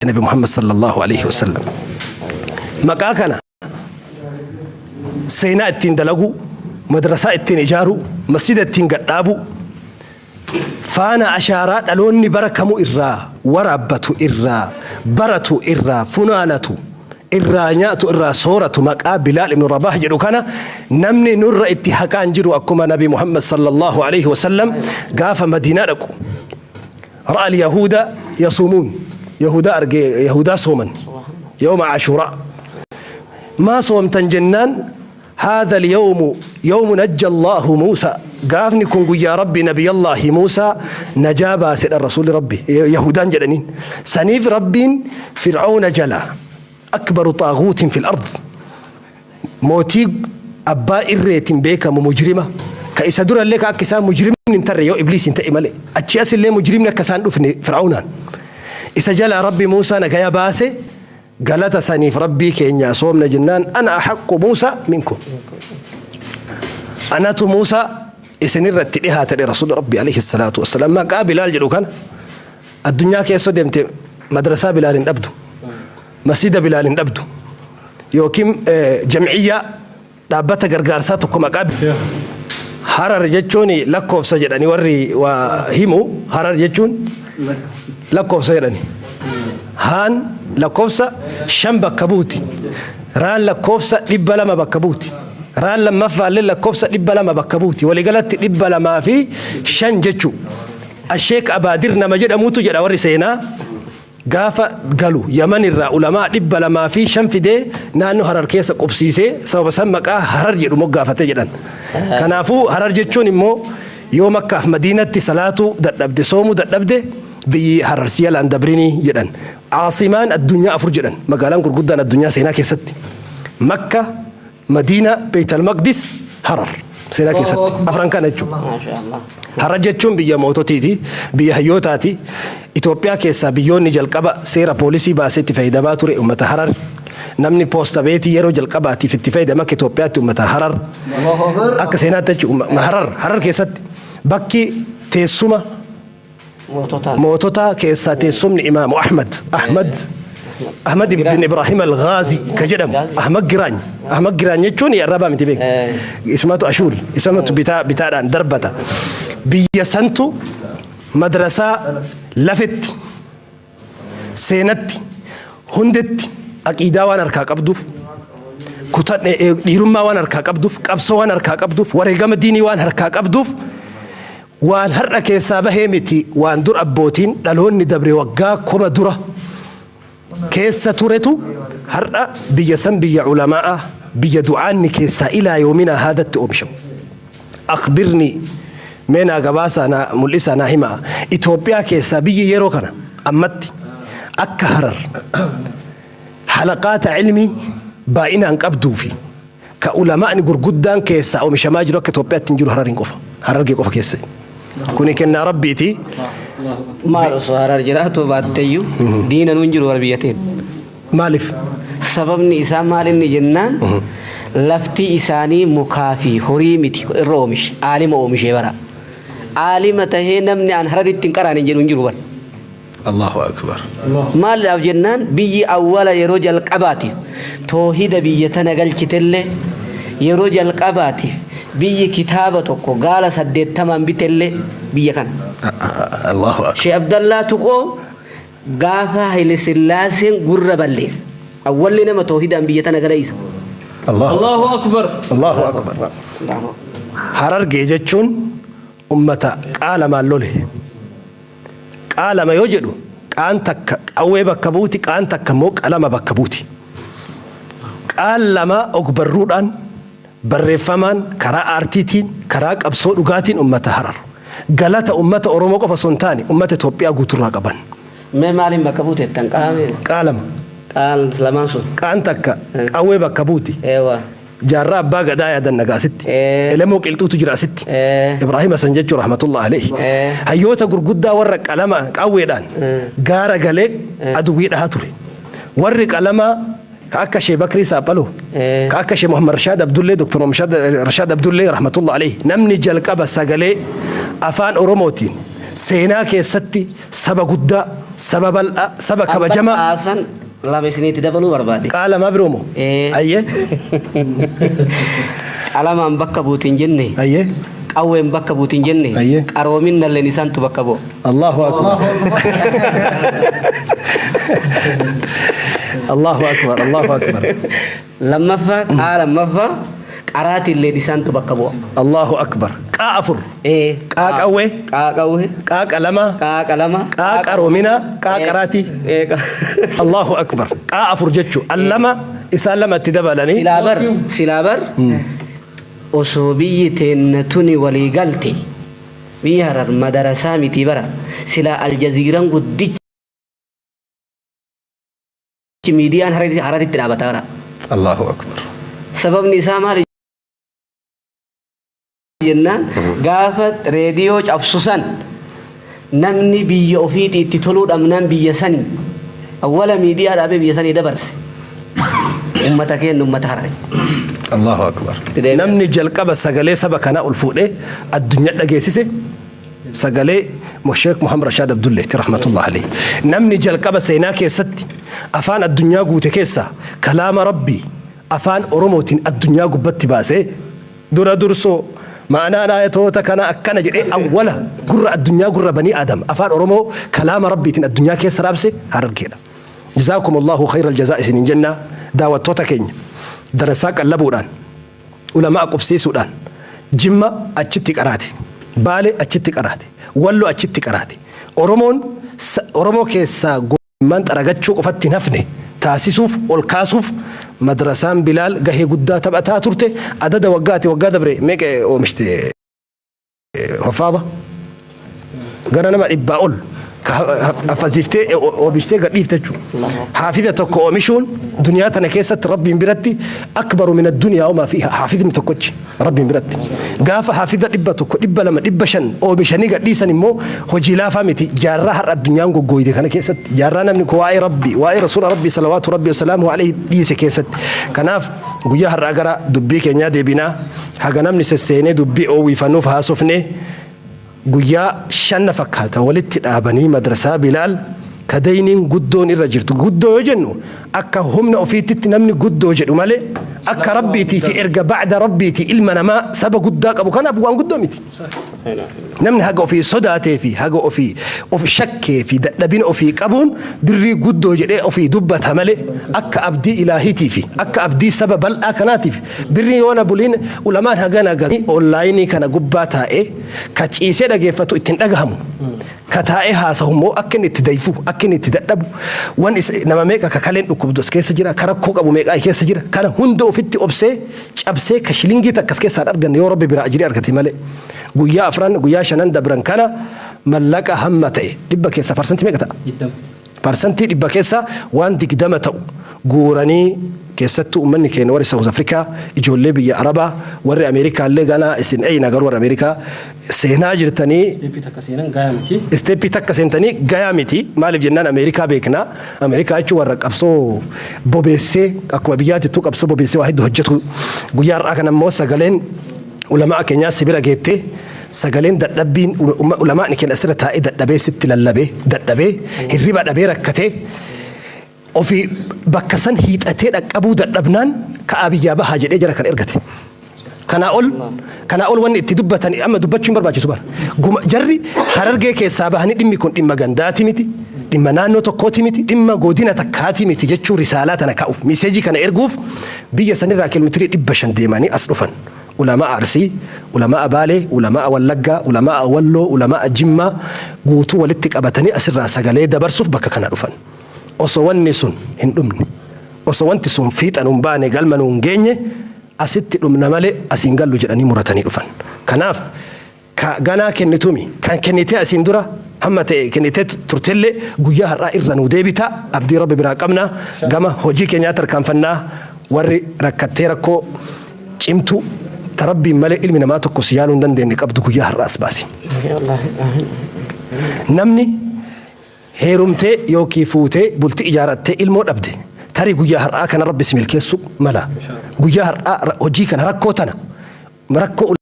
Nabi Muhammad sallallahu alaihi wasallam. Maqaa kana seenaa ittiin dalaguu, madrasaa ittiin ijaaruu, masjida ittiin gadhaabuu, faana ashaaraa dhaloonni bara kamuu irraa waraabbatu, irraa baratu, irraa funaanatu, irraa nyaatu, irraa sooratu, maqaa Bilaal ibn Rabaah jedhu kana namni nurra itti haqaan jiru. Akkuma Nabi Muhammad sallallahu alaihi wasallam gaafa Madiinaa dhaqu, ra'a al-yahuuda yasuumuun, yahudaa arge, yahudaa sooman yawma Ashuuraa. Maa soomtan jennaan, هذا اليوم يوم نجى الله موسى, gaafni kun guyyaa Rabbi Nabiyallaahi Muusaa najaa baasedha. Rasuulli Rabbi yahudaan jedhaniin, saniif Rabbiin Fir'auna jala, أكبر طاغوت في الأرض, mootii abbaa irreetiin beekamu, mujrima ka isa durallee ka akka isaan mujrimni hin tarre yoo Ibliis hin ta'e malee, achi asillee mujrimni akka isaan dhufne, Fir'aunaan isa jalaa Rabbi Muusaa nagaya baase, galata saniif Rabbii keenya soomna jennaan, أنا أحق موسى منكم, anatu Muusaa isinirratti dhihaate rasuula Rabbi عليه الصلاة والسلام. Maqaa Bilaal jedhu kana addunyaa keessa deemte madrasaa Bilaal hin dhabdu, masjida Bilaal hin dhabdu, yookiin jamciyyaa dhaabbata gargaarsaa tokko maqaa. Harar jechuun lakkoofsa jedhani warri waa himu. Harar jechuun lakkoofsa jedhani. Haan lakkoofsa 5 bakka buuti, raan lakkoofsa 200 bakka buuti, raan lammaffaallee lakkoofsa 200 bakka buuti, waliigalatti 205 jechuu. Asheek Abaadir nama jedhamutu jedha warri seenaa, gaafa galu Yaman irraa ulamaa 205 fidee naannoo Harar keessa qubsiisee, sababa san maqaa Harar jedhu moggaafate jedhan. Kanaafuu Harar jechuun immoo yoo Makkaaf Madiinatti salaatuu dadhabde, soomuu dadhabde, biyyi Harar siyalaan dabrinii jedhan. Caasimaan addunyaa afur jedhan, magaalaan gurguddaan addunyaa seenaa keessatti. Makka, Madiina, Beeytal Maqdis, Harar seenaa keessatti afran kana jechuudha. Maasha Allah. Harar jechuun biyya moototiiti, biyya hayyootaati. Itoophiyaa keessaa biyyoonni jalqaba seera poolisii baasee itti fayyadamaa ture uummata Harar. Namni poosta beetii yeroo jalqabaatiif itti fayyadama akka Itoophiyaatti uummata Harar. Akka seenaatti jechuudha. Harar keessatti bakki teessuma Moototaa. Mootota keessaa teessumni Imaamu Ahmad bin Ibrahim al-Ghazi ka jedhamu, Ahmad Giraany. Ahmad Giraany jechuun arrabaa miti beeku. Isumatu ashuul, isumatu bitaa bitaadhaan darbata. Biyya santu madrasaa lafetti, seenatti, hundetti aqiidaa waan harkaa qabduuf, dhiirummaa waan harkaa qabduuf, qabsoo waan harkaa qabduuf, wareegama diinii waan harkaa qabduuf, waan har'a keessaa bahee miti, waan dur abbootiin dhaloonni dabre waggaa 1000 dura keessa turetu har'a biyya san biyya ulamaa'a, biyya du'aanni keessaa إلى يومنا هذا tti oomishamu. أخبرني, mee naa gabaasaa, naa mul'isaa, naa himaa, Itoophiyaa keessaa biyyi yeroo kana ammatti akka Harar halaqaata cilmii baay'inaan qabduu fi ka ulamaa'ni gurguddaan keessaa oomishamaa jiru akka Itoophiyaatti hin jiru, Harariin qofa, Harargee qofa keessa. Kuni kennaa Rabbiiti. Maal osoo Harar jiraatu baatteyyuu diina nuun jiru warra biyya ta'e. Maaliif? Sababni isaa maal inni jennaan, lafti isaanii mukaa fi horii miti irra oomishe, aalima oomishee bara. Aalima tahee namni an Hararitti hin qaraan hin jedhu hin jiru bara. الله أكبر. Maaliidhaaf jennaan, biyyi awwala yeroo jalqabaatiif toohida biyya tana galchitellee, yeroo jalqabaatiif biyyi kitaaba tokko gaala 80n bitellee biyya kana. الله أكبر. Shee Abdallaa Tuqoo gaafa Haile Sillaaseen gurra balleessa. Awwalli nama toohidaan biyya tana gala isa. الله الله أكبر. الله أكبر. Harargee jechuun ummata qaalamaan lole. Qaalama yoo jedhu, qaan takka qawwee bakka buuti, qaan takka immoo qalama bakka buuti. Qaan lama ogbarruudhaan, barreeffamaan, karaa aartiitiin, karaa qabsoo dhugaatiin ummata Harar. Galata ummata Oromoo qofa osoo hin taane ummata Itoophiyaa guuturraa qaban. Mee maaliin bakka buutettan qaamee? Qaalama. Qaan lamaan sun. Qaan takka qawwee bakka buuti. Eewa. Jaarraa abbaa gadaa yaadanna gaasitti. Elemoo Qilxuutu jira asitti. Ibraahim Hasan jechuun رحمة الله عليه. Hayyoota gurguddaa warra qalama qawweedhaan gaara galee aduwwii dhahaa ture. Warri qalamaa ka akka Shee Bakrii Saaphaloo, ka akka Shee Muhammad Rashaad Abdullee, Dr. Muhammad Rashaad Abdullee رحمة الله عليه. Namni jalqaba sagalee afaan Oromootiin Seenaa keessatti saba guddaa, saba bal'aa, saba kabajamaa. Amma qaasan lama isiniitti dabaluu barbaade. Qaa lamaa biroo moo? Ee. Ayyee. Qalamaan bakka buuti hin jenne. Ayyee. Qawween bakka buuti hin jenne. Ayyee. Qaroominnalleen isaantu bakka bu'a. Allahu akbar. Allahu akbar. Allahu akbar. Lammaffaa qaa lammaffaa qaraatiilleen isaantu bakka bu'a. Allahu akbar. Qaa afur. Ee. Qaa qawwee. Qaa qawwee. Qaa qalamaa. Qaa qalama. Qaa qaroominaa. Qaa qaraatii. Ee. Allahu akbar. Qaa afur jechuun al lama isaan lama itti dabalanii. Silaa bar silaa bar osoo biyyi teenna tuni walii galte biyyi Harar madarasaa miti bara silaa aljaziiran guddichi miidiyaan Hararitti dhaabata bara. Allahu akbar. Sababni isaa maali jennaan gaafa reediyoo cabsu san namni biyya ofiitii itti toluu dhabnaan biyya sanii awwala miidiyaa dhaabee biyya sanii dabarse. Ummata keenna ummata Harari. Allahu akbar. Itti deebi'a. Namni jalqaba sagalee saba kanaa ol fuudhee addunyaa dhageessise sagalee Sheekh Muhammad Rashaad Abdulleeti rahmatullah alayhi. Namni jalqaba seenaa keessatti afaan addunyaa guute keessaa kalaama Rabbii afaan Oromootiin addunyaa gubbatti baasee dura dursoo ma'anaan ayatoota kana akkana jedhee awwala gurra addunyaa gurra banii Aadam afaan Oromoo kalaama Rabbiitiin addunyaa keessa raabse Harargeedha. Jazaakumullahu khayral jazaa isiniin jenna daawwattoota keenya darasaa qallabuudhaan ulamaa qubsiisuudhaan Jimma achitti qaraate, Baale achitti qaraate, Wallo achitti qaraate. Oromoon Oromoo keessaa gomman xaragachuu qofatti hin hafne taasisuuf ol kaasuuf madrasaan Bilaal gahee guddaa taphataa turte. Adada waggaati waggaa dabre meeqa oomishte hoffaaba? Gara nama dhibbaa ol ka hafaziiftee oomishtee gadhiifte jechuudha. Haafiza tokko oomishuun duniyaa tana keessatti Rabbiin biratti akbaru min addunyaa wamaa fiiha haafidni tokkochi Rabbiin biratti. Gaafa haafiza 100 200 500 oomishanii gadhiisan immoo hojii laafaa miti jaarraa har'a addunyaan goggooyte kana keessatti jaarraa namni waa'ee Rabbii waa'ee Rasuula Rabbii salawaatu Rabbii wasalaamu alayhi dhiise keessatti. Kanaaf guyyaa har'aa gara dubbii keenyaa deebinaa haga namni sesseenee dubbii oowwifannuuf haasofne. Guyyaa shanna fakkaata walitti dhaabanii madrasaa Bilaal ka deyniin guddoon irra jirtu. Guddoo yoo jennu akka humna ofiititti namni guddoo jedhu malee akka Rabbiitii fi erga ba'da Rabbiitii ilma namaa saba guddaa qabu kanaaf waan guddoo miti. Namni haga ofii sodaatee fi haga ofii of shakkee fi dadhabina ofii qabuun birrii guddoo jedhee ofii dubbata malee akka abdii ilaahiitii fi akka abdii saba bal'aa kanaatiif birrii yoona buliin ulamaan hagana onlaayinii kana gubbaa taa'ee Ka ciisee dhageeffatu itti hin dhagahamu. Ka taa'ee haasahu immoo akka inni itti dayfu, akka inni itti dadhabu, wan isa nama meeqa ka kaleen dhukkubdu as keessa jira, ka rakkoo qabu meeqa as keessa jira. Kana hunda ofitti obsee cabsee ka shilingii takka as keessaa hin arganne yoo Rabbi biraa ajrii argate malee. Guyyaa afran, guyyaa shanan dabran kana mallaqa hamma ta'e dhibba keessaa parsantii meeqa ta'a? 20. Parsantii dhibba keessaa waan 20 ta'u guuranii keessattuu ummanni keenya warri South Africa, ijoollee biyya Arabaa, warri Ameerikaallee ganaa isin eeyna garuu warri Ameerikaa seenaa jirtanii Isteeppii takka seenan gayaa miti. Isteeppii takka seentanii gayaa miti. Maaliif jennaan Ameerikaa beekna. Ameerikaa jechuun warra qabsoo bobeessee akkuma biyyaatittuu qabsoo bobeessee waa hedduu hojjetu. Guyyaa har'aa kana immoo sagaleen ulamaa keenyaa si bira geettee Sagaleen dadhabbiin ulamaa'ni keenya asirra taa'ee dadhabee sitti lallabee dadhabee hirriba dhabee rakkatee ofii bakka san hiixatee dhaqqabuu dadhabnaan ka'aa biyyaa bahaa jedhee jara kan ergate. Kanaa ol kanaa ol wanni itti dubbatan amma dubbachuu hin barbaachisu bara. Guma jarri Harargee keessaa bahanii dhimmi kun dhimma gandaati miti, dhimma naannoo tokkooti miti, dhimma godina takkaati miti jechuu risaalaa tana kaa'uuf miseejii kana erguuf biyya sanirraa kiiloomeetirii 500 deemanii as dhufan. Ulama'a Arsii, Ulama'a Baalee, Ulama'a Wallaggaa, Ulama'a Walloo, Ulama'a Jimmaa guutuu walitti qabatanii asirraa sagalee dabarsuuf bakka kana dhufan. Osoo wanni sun hin dhumne, osoo wanti sun fiixa nuun baane galma nuun geenye asitti dhumna malee as hin gallu jedhanii muratanii dhufan. Kanaaf Ka ganaa kennitumi. Kan kennitee asiin dura hamma ta'e kennitee turtellee guyyaa har'aa irra nuu deebita. Abdii Rabbi biraa qabna. Gama hojii keenyaa tarkaanfannaa warri rakkattee rakkoo cimtuu ta Rabbiin malee ilmi namaa tokko si yaaluu hin dandeenye qabdu guyyaa har'aa as baasi. Namni heerumtee yookii fuutee bultii ijaarattee ilmoo dhabde tarii guyyaa har'aa kana Rabbi si milkeessuu mala. Guyyaa har'aa hojii kana rakkoo tana rakkoo